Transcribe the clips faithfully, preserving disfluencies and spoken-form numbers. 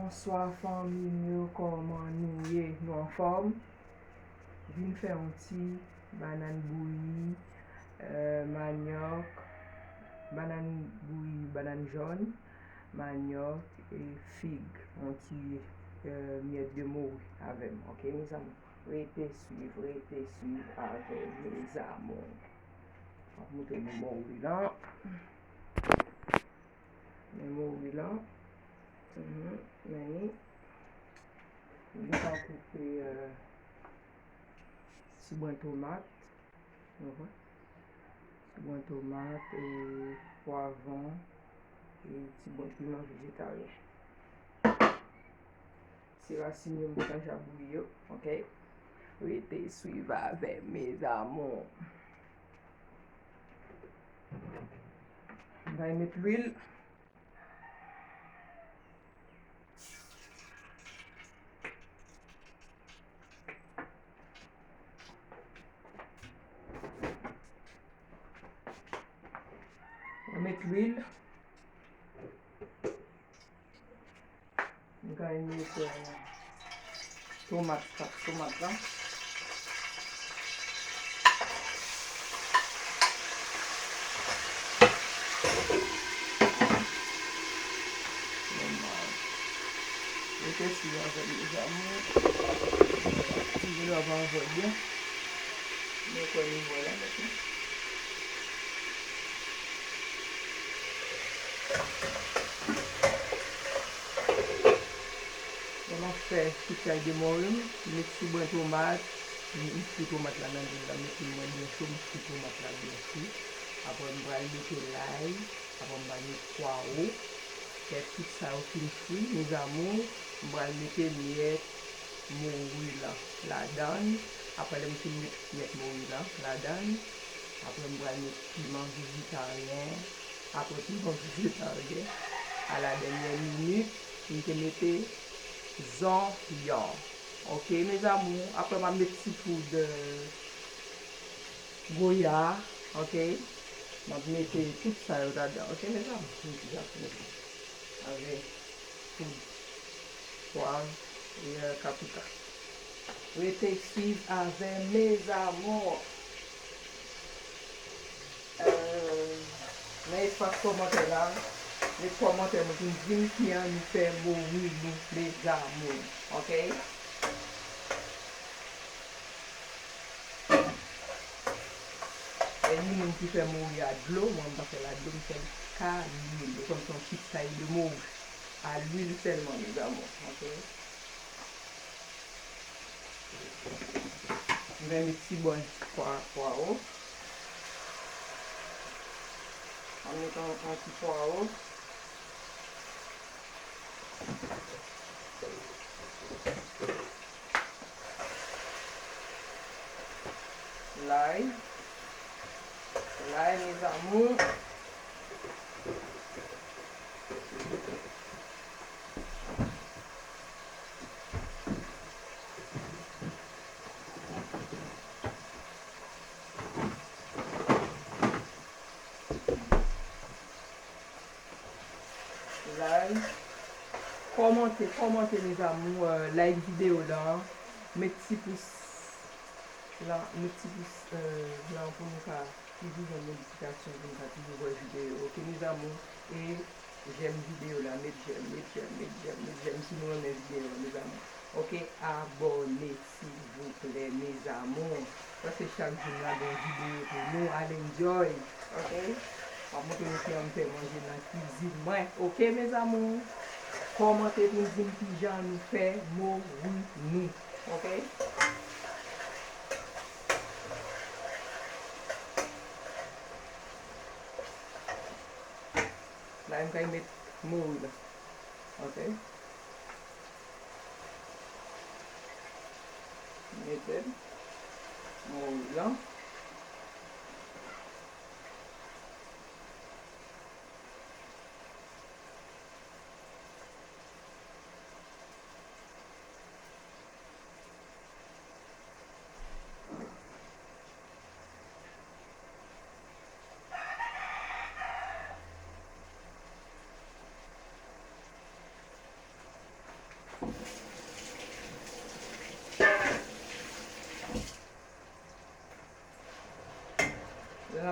Bonswa fanmi m yo, kòman nou ye? Nou anfòm? Vin fè yon ti banann bouyi, eh, manyòk, banann bouyi, banann jòn, manyòk e fig, yon ti, eh, myèt de mori avè m, oke, mezanmi? Rete swiv, rete swiv avè m, mes amours. M ap montre nou mori lan. Men mori lan. Mhm, men li. M gentan koupe, eh, ti bwen tomat. Ou wè? Ti bwen tomat, e pwavwon, e ti bwen piman vejetaryen. Se rasin yo m deja bouyi yo, oke? Rete swiv avè m, mes amours. M va met lwil. Mwen met lwil. Mwen ka met, eh, tomat, pat tomat lan. Nòmal. Rete swiv avè m, mes amours. Ti vin ava anvòy byen. Mwen kwè nou wè la, mèt la. Lè m ap fè ti chay de mori m, m met ti bwen tomat, m, m fri tomat la nan lwil la, m mete l mwen byen cho, m fri tomat la byen cho. Apre m pral mete lay, apre m pral met pwawo. Lè tout sa yo fin fri, mes amours, m pral mete myèt mori lan ladann. Apre lè m fin met myèt mori lan ladann, apre m pral met piman vejetaryen. Apre piman vejetaryen, a la dènyè minit, m te mete zonyon. Oke, mes amours, apre m ap met ti poud, eh, goya, oke? M ap mete tout sa yo ladan, oke, mes amours? M deja fini avè poud pwav e, eh, paprika. Rete swiv avè m, mes amours. Eh, nan espas kòmantè la, met kòmantè nou pou n di m kijan nou fè mori nou, mes amours, oke? E ni moun ki fè mori a dlo, mwen m pa fè l a dlo, m fè l ka lwil. Ou konn se yon ti chay de mori a lwil sèlman, mes amours, oke? M fè met ti bwen pwa, pwawo. M met yon, yon ti pwawo. Lay. Lay, mes amours. Like, kòmante, kòmante, mes amours, euh, like videyo la, met ti pous la, met ti pous, euh, la pou nou ka toujou jwenn notifikasyon, pou nou ka toujou wè videyo, oke, mes amours? E jèm videyo la, met jèm, met jèm, met jèm, met jèm si nou renmen videyo la, mes amours. Oke, abòne, silvouplè, mes amours. Paske chak jou m lage yon videyo pou nou, al enjoy, oke? M ap montre nou kijan m fè manje nan kwizin mwen, oke, mes amours? Kòmante pou n di m kijan nou fè mori nou, oke? La, m kay met mori la. Oke. Mete mori la.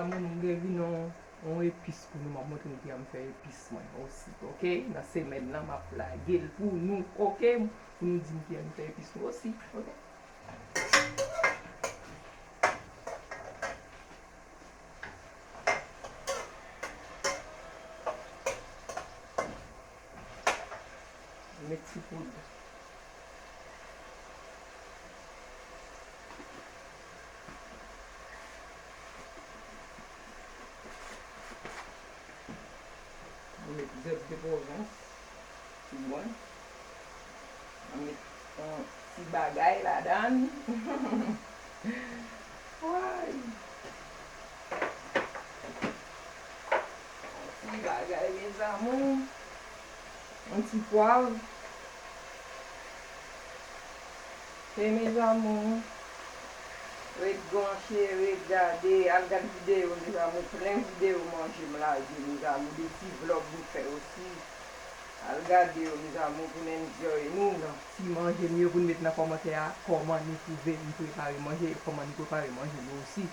Mwen, mwen gen vin yon, yon epis pou nou. M ap montre nou kijan m fè epis mwen osi, oke? Nan semèn nan, m ap lage l pou nou, oke? Pou nou di m kijan m fè epis nou osi, oke? Met ti poud. Mwen met zèb de pwovens, ti bwen. Mwen met yon ti bagay ladan l. Way! Yon ti bagay, mes amours. Yon ti pwav. Ok, mes amours. Ret branche, ret gade, al gad videyo, mes amours. Plen videyo manje m lage, mes amours. De ti vlòg m fè osi. Al gade yo, mes amours, pou n enjoy nou nan ti manje m yo pou n met nan kòmantè a, kòman nou twouve m prepare manje e kòman nou prepare manje nou osi.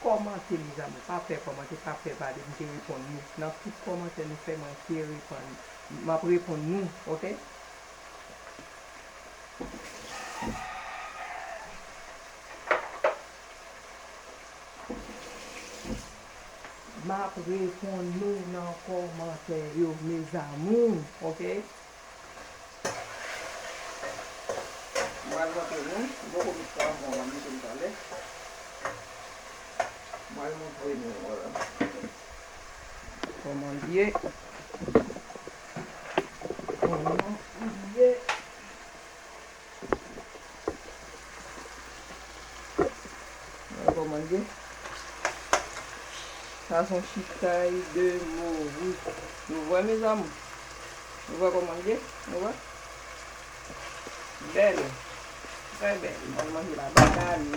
Kòmante, mes amours, pa pè kòmante, pa pè pale, m te reponn nou. Nan tout kòmantè nou fè, mwen te reponn. M ap reponn nou, oke? M ap reponn nou nan kòmantè yo, mes amours, oke? M pral montre nou, m poko met pwavwon an, m mete l talè. M pral montre nou, euh, kòman l ye. Kòman l ye. Gade kòman l ye. Sa se yon chitay de mori. Nou wè, mes amours? Nou wè kòman l ye? Nou wè? Bèl. Trè bèl. Mwen manje la banann.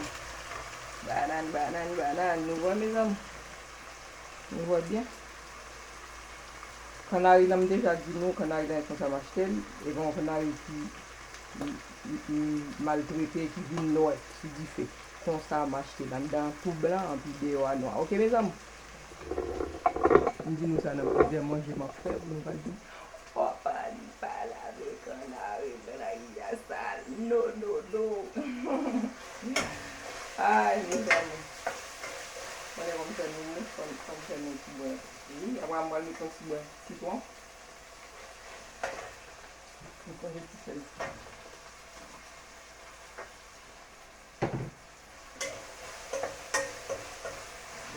Banann, banann, banann. Nou wè, mes amours? Nou wè byen? Kannari la, m deja di nou, kannari la, e konsa m achte l. E pa yon kannari ki m, m, m maltrete, ki vin nwè sou dife. Konsa m achte l. Anndan an tou blan, anpi deyò a nwa. Oke, mes amours? M di nou sa nan plizyè manje m ap fè, pou nou pa di, "Papa, li pa lave kannari, kannari a sal." No, no, no. Ay, mes amours. Konnen kòm fè nou, nou, kòm, kòm fè nou ti bwen. Wi, apre m pral met yon ti bwen sitwon. Yon ti sèl.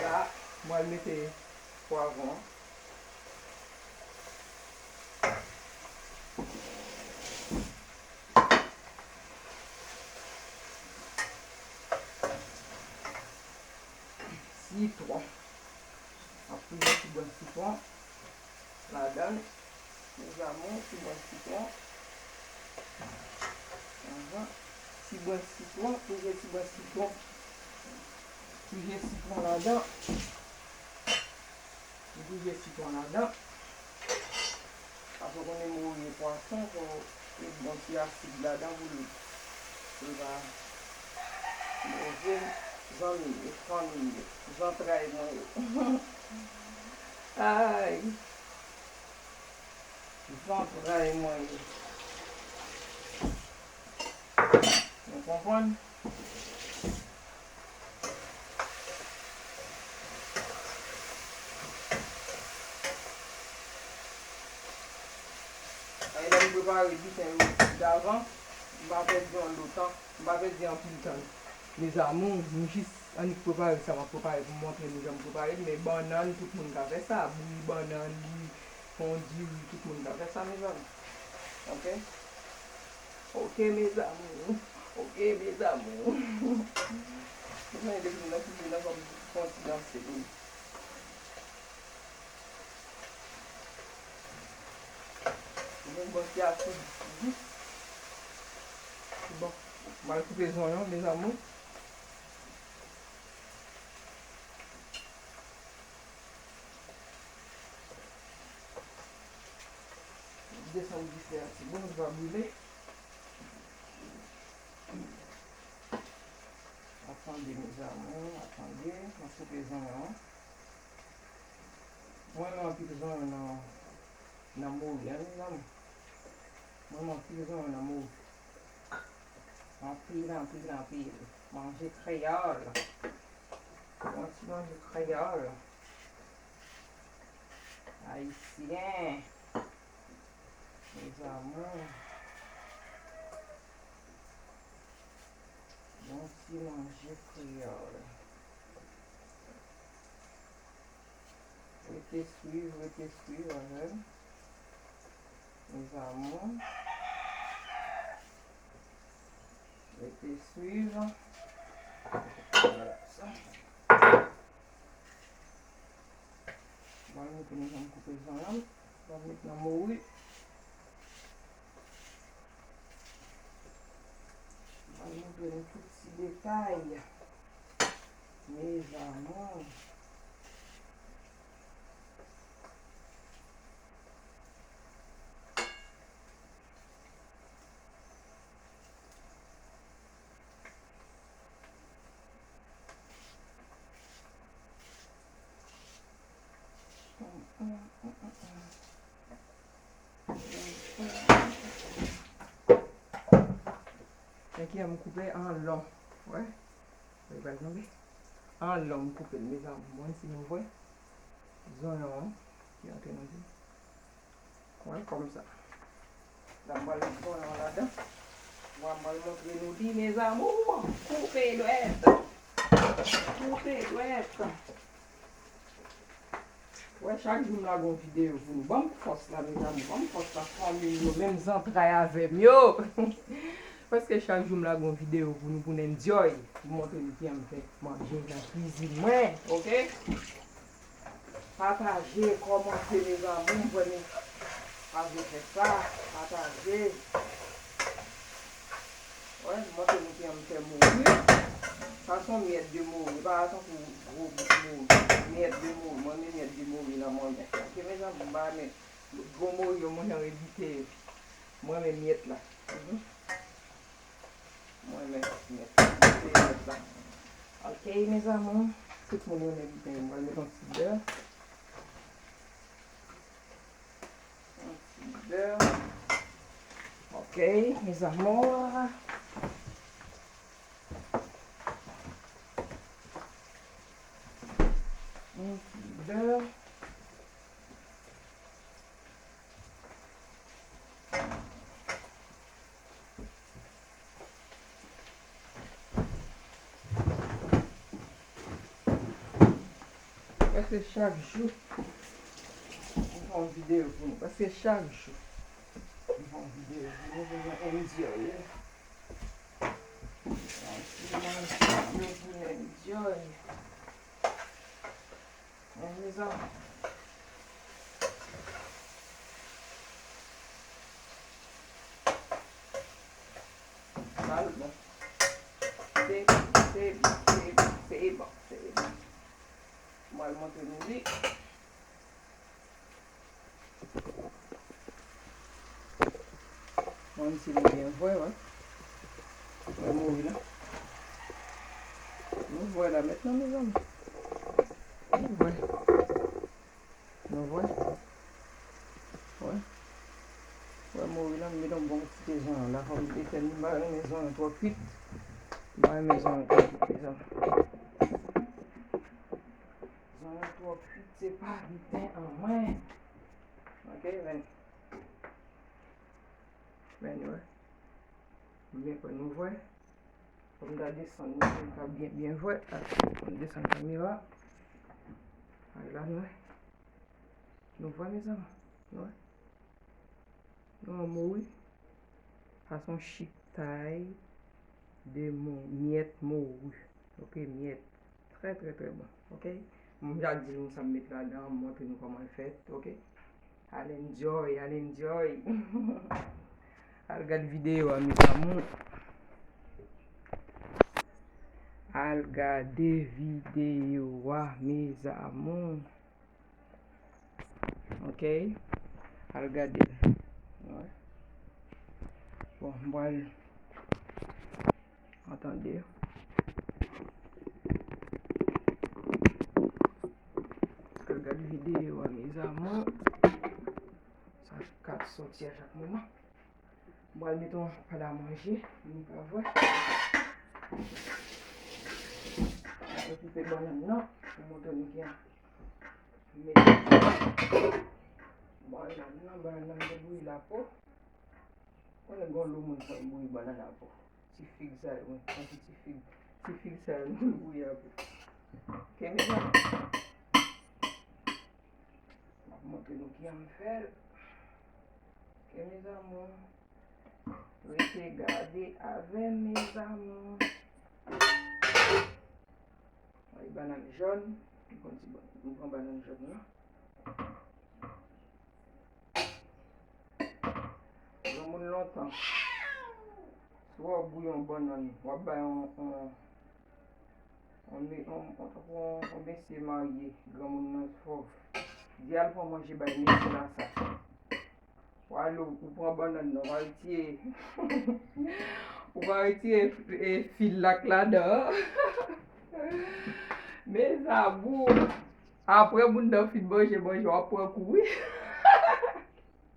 La, m pral mete pwavwon. Sitwon. Ap pile ti bwen sitwon ladan l. Mes amours, ti bwen sitwon. Ahan. Ti bwen sitwon, pile ti bwen sitwon. Pile sitwon ladan. M pile sitwon ladan. Paske w konnen mori e pwason, fò w met bon ti asid ladan pou l, pou l pa move. Zanmi m yo, fanmi m yo, zantray mwen yo. Ay! Zantray mwen yo. Nou konprann? Ay, lè m prepare biten yo davan, m pa pèdi anlo tan, m pa pèdi anpil tan. Mes amours, m jis annik prepare sa m ap prepare pou m montre nou jan m prepare l, men bannann, tout moun ka fè sa, bouyi bannann, bouyi fondui, tout moun ka fè sa, mes amours. Oke? Oke, mes amours. Oke, mes amours. Ou konnen depi m nan kizin nan, fò m fè yon ti danse tou. Mwen bon ti asid jis. Bon, m al koupe zonyon, mes amours. Desann dife a ti bwen, li pa brile. Attendez, mes amours, attendez. Mwen koupe zonyon an. Mwen renmen anpil zonyon nan, nan mori a, mezanmi. Mwen renmen anpil zonyon nan mori. Anpil, anpil, anpil. Manje kreyòl. Bon ti manje kreyòl. Ayisyen. Mes amours. Bon ti manje kreyòl. Rete swiv, rete swiv avè m. Mes amours. Rete swiv. Vwala sa. Mwen mete nou jan m koupe zonyon m. Mwen met nan mori. Mwen montre nou tout ti detay. Mes amours. Nèg ki an m koupe an long. Wè. Wè, pral tonbe. An long m koupe l, mes amours. Bon, si nou vwè. Zonyon an ki antre nan di. Wè, kòmsa. La, m pral met zonyon ladan. Mwen, m pral montre nou li, mes amours. Koupe dwèt. Koupe dwèt. Wè, chak jou m lage yon videyo pou nou. Ban m fòs la, mes amours. Ban m fòs la, fanmi m yo, menm zantray avè m yo. Paske chak jou m lage yon videyo pou nou, pou n enjoy. Pou montre nou kijan m fè manje nan kwizin mwen, oke? Pataje, kòmante, mes amours, m kwè nou pa vle fè sa. Pataje. Wè, m montre nou kijan m fè mori. Sa se yon myèt de mori, pa tankou gwo bout mori. Myèt de mori, mwen renmen myèt de mori nan manyen. Oke, mes amours, m pa renmen gwo mori yo, mwen jan evite yo. Mwen renmen myèt la. Mhm. Mwen renmen myèt la. Evite myèt la. Oke, mes amours, tout moun renmen biten yo. M pral met yon ti bè. Yon ti bè. Oke, mes amours. Yon ti bè. Paske chak jou, m fè yon videyo pou nou. Paske chak jou, m fè yon videyo pou nou, pou nou enjoy. Yon ti manje pou nou enjoy. Mezanmi. Sa l bon. Se bon, se bon, se bon, se bon, se bon. Mwen al montre nou li. Mwen si nou byen vwè, wè. Wè mori la. Nou vwè la mentnan, mezanmi. Nou vwè. Nou vwè. Wè. Wè mori la, m met yon bon ti te zonyon la. Fò m etèn li, m pa renmen zonyon twò kwit. M pa renmen zonyon twò kwit, mezanmi. Zonyon twò kwit, se pa biten an mwen. Oke, men. Men, wè. M byen kwè nou vwè. Fò m ta desann li pou m ka byen, byen vwè. Fò m desann kamera. Ay la, nou wè. Nou vwè, mezanmi? Nou wè? Nou wè mori? Sa se yon chik tay de mo-, myèt mori. Oke, myèt. Trè, trè, trè bon. Oke? Mwen ja di nou sa m met ladan, m montre nou kòman l fèt. Oke? Al enjoy, al enjoy. Al gad videyo a, mes amours. Al gade videyo a, mes amours. Oke? Al gade l. Wè. Bon, m pral An tande. Al gad videyo a, mes sòti a chak moman. M pral mete yon pad a manje, nou pa vre. Mwen koupe bannann nan, pou montre nou kijan mete bannann nan, bannann nan te bouyi lapo. Konnen gen yon lo moun fè bouyi bannann lapo. Ti fig sa yo, wi. Tankou ti fig. Ti fig sa yo, nou bouyi lapo. Oke, mezanmi. M ap montre nou kijan m fè l. Oke, mes amours. Rete gade avè m, mes amours. Ay, bannann jòn. M pran ti bann-, m pran bannann jòn nan. Granmoun lontan, si w ap bouyi yon bannann, w ap bay yon, yon, yon, yon, yon, yon, yon mesye marye, granmoun nan fò, di al pran manje bay mesye la sa. W ale, ou pran bannann nan, w al retire, ou pral retire, e, fil la k ladan an. Mes amours, apre moun nan fin manje, manje, w ap pran kou, wi.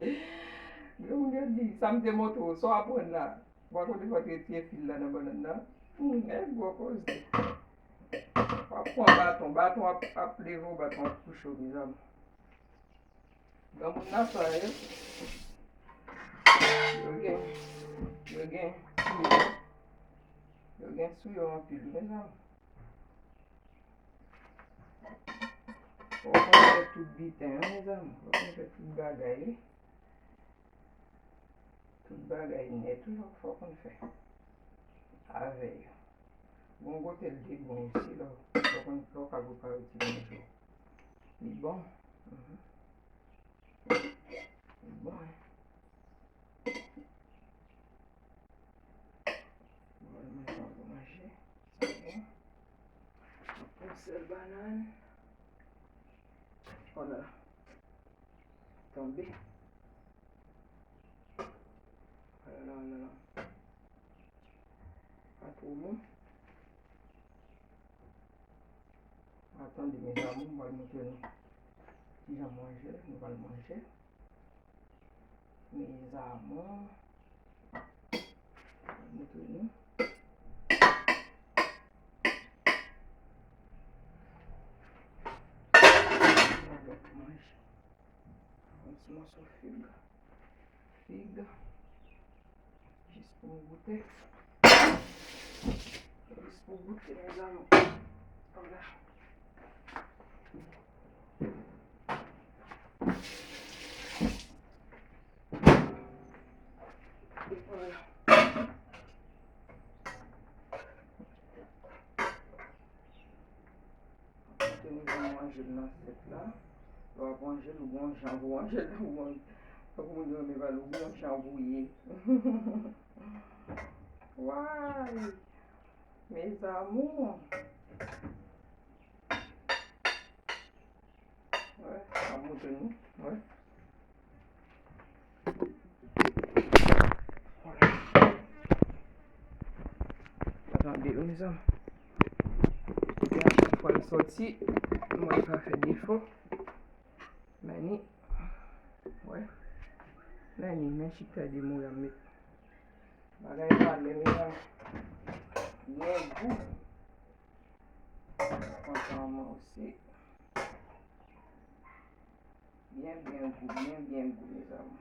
Gen moun yo di, sa m te montre w, sa w aprann la. Ou pa konnen fò w te retire fil la nan bannann nan. Hmm, e gwo koze. W ap pran baton, baton ap, ap leve w, baton ap kouche w, mezanmi. Granmoun nan sa yo. Yo gen, yo gen sou yo. Yo gen sou yo anpil, mezanmi. Fò w konn fè tout biten, wi, mezanmi. Fò w konn fè tout bagay, wi. Tout bagay nèt, wi, fò w konn fè. Avè yo. Bon, kote l te bon osi, lè w, lè w konn, lè w ka prepare ti manje w. Li bon. Mhm. Li bon, wi. Bon, mwen pran pou manje. Sa bon. Yon sèl bannann. Oh là là. Tonbe. Oh là là, oh là là. Pa twò bon. Attendez, mes amours, m pral montre nou kijan manje, nou pral manje. Mes amours, m pral montre nou. Manje. Yon ti mòso fig. Fig. Jis pou m goute. Jis pou goute, mezanmi. Vwala. E vwala. Kote nou jwenn manje l nan sèt la. Lè w ap manje l, ou gon jan pou manje l, ou gon, tankou moun yo renmen pale, ou gon jan pou ye. Way! Mes amours! Wè, m ap montre nou. Wè. Vwala. Tande, mezanmi. Kote a chak fwa l sòti, mwen pa fè defo. Mani. Wè. Mani, men chita de mou y ap met. Bagay pa lè, mezanmi. Byen gou. Kontan mwen osi. Byen, byen gou, byen, byen gou, mezanmi.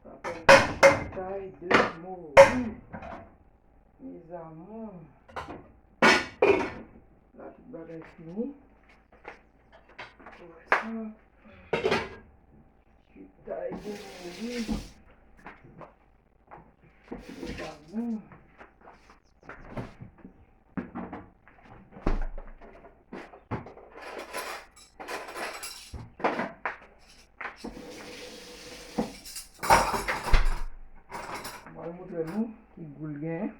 Sa fè yon batay de mori. Mes amours. La, tout bagay fini. Pou sa. Batay de mori. Mes amours. Mwen montre nou ki gou l gen.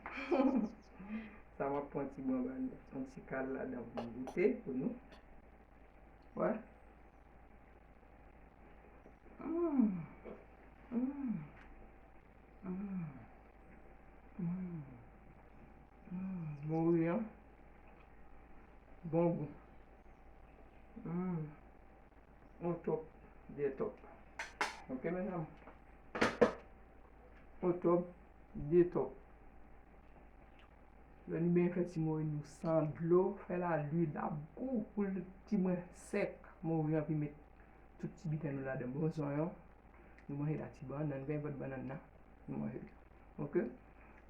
Sa m ap pran ti bon bagay, yon ti kal ladan pou m goute pou nou. Wè. Mm. Mm. Mm. Mm. Mm. Mori an. Bon gou. Mm. Detòp. Ok, medam? Otòb, detòp. Lè nou byen fè ti morin nou san dlo, fè lalwil ap gou pou l ti mwen sèk. Morin an, pi met tout ti biten nou ladan. Bon, zonyon, nou manje la, ti bannann, gen vòt bannann nan, nou manje li. Ok?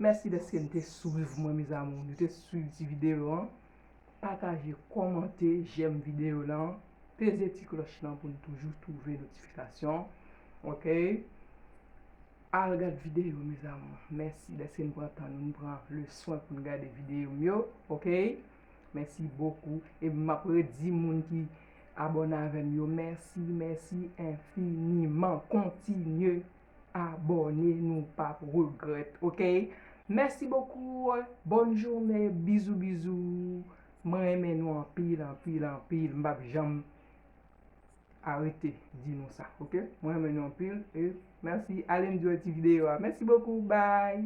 Mèsi dèske nou te swiv mwen, mes amours. Nou te swiv ti videyo an. Pataje, kòmante, jèm videyo lan. Peze ti klòch lan pou n toujou twouve notifikasyon. Ok? Al gad videyo, mes amours. Mèsi dèske n pran tan nou, n pran le swen pou n gade videyo m yo. Ok? Mèsi bokou. E m ap redi moun ki abòne avè m yo, mèsi, mèsi enfiniman. Kontinye abòne, nou p ap regrèt, ok? Mèsi bokou, bòn jounen, bizou, bizou. Mwen renmen nou anpil, anpil, anpil. M p ap janm arete di nou sa, ok? Mwen renmen nou anpil, e mèsi. Ale n di wè ti videyo a. Mèsi bokou, bye!